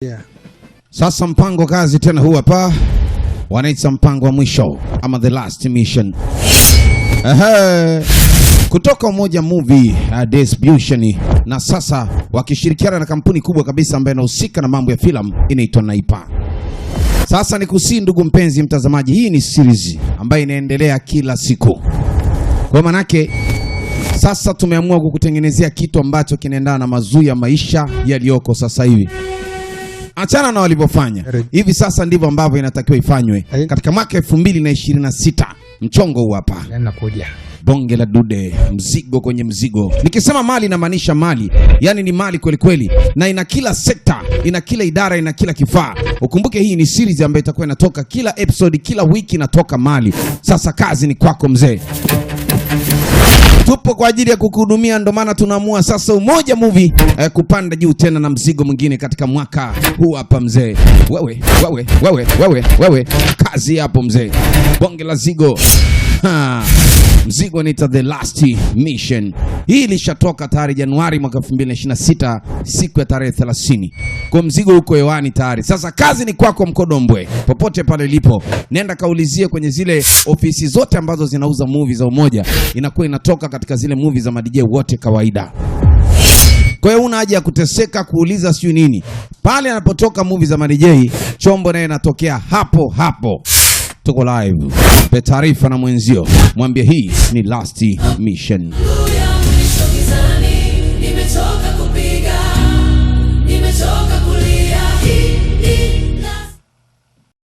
Yeah. Sasa mpango kazi tena huu hapa, wanaita mpango wa mwisho ama the last mission. Ehe. Kutoka Umoja Movie Distribution, na sasa wakishirikiana na kampuni kubwa kabisa ambayo inahusika na mambo ya filamu inaitwa Naipa. Sasa nikusihi ndugu mpenzi mtazamaji, hii ni series ambayo inaendelea kila siku. Kwa manake sasa tumeamua kukutengenezea kitu ambacho kinaendana na mazuri ya maisha yaliyoko sasa hivi. Achana na walivyofanya hivi sasa, ndivyo ambavyo inatakiwa ifanywe katika mwaka 2026. Mchongo huu hapa, Nakuja. Bonge la dude, mzigo kwenye mzigo. Nikisema mali namaanisha mali, yaani ni mali kweli kweli, na ina kila sekta, ina kila idara, ina kila kifaa. Ukumbuke hii ni series ambayo itakuwa inatoka kila episode, kila wiki inatoka mali. Sasa kazi ni kwako mzee, tupo kwa ajili ya kukuhudumia, ndo maana tunaamua sasa Umoja Movie kupanda juu tena na mzigo mwingine katika mwaka huu hapa mzee. Wewe wewe wewe wewe wewe, kazi hapo mzee, bonge la zigo. Ha. Mzigo unaitwa The Last Mission. Hii ilishatoka tayari Januari mwaka 2026 siku ya tarehe 30. Kwa mzigo uko hewani tayari. Sasa kazi ni kwako Mkodombwe, popote pale ilipo, nenda kaulizie kwenye zile ofisi zote ambazo zinauza movie za Umoja, inakuwa inatoka katika zile movie za madj wote kawaida. Kwa hiyo una haja ya kuteseka kuuliza sijui nini. Pale anapotoka movie za madj, chombo naye inatokea hapo hapo. Tuko live, pe taarifa na mwenzio, mwambie hii ni last mission.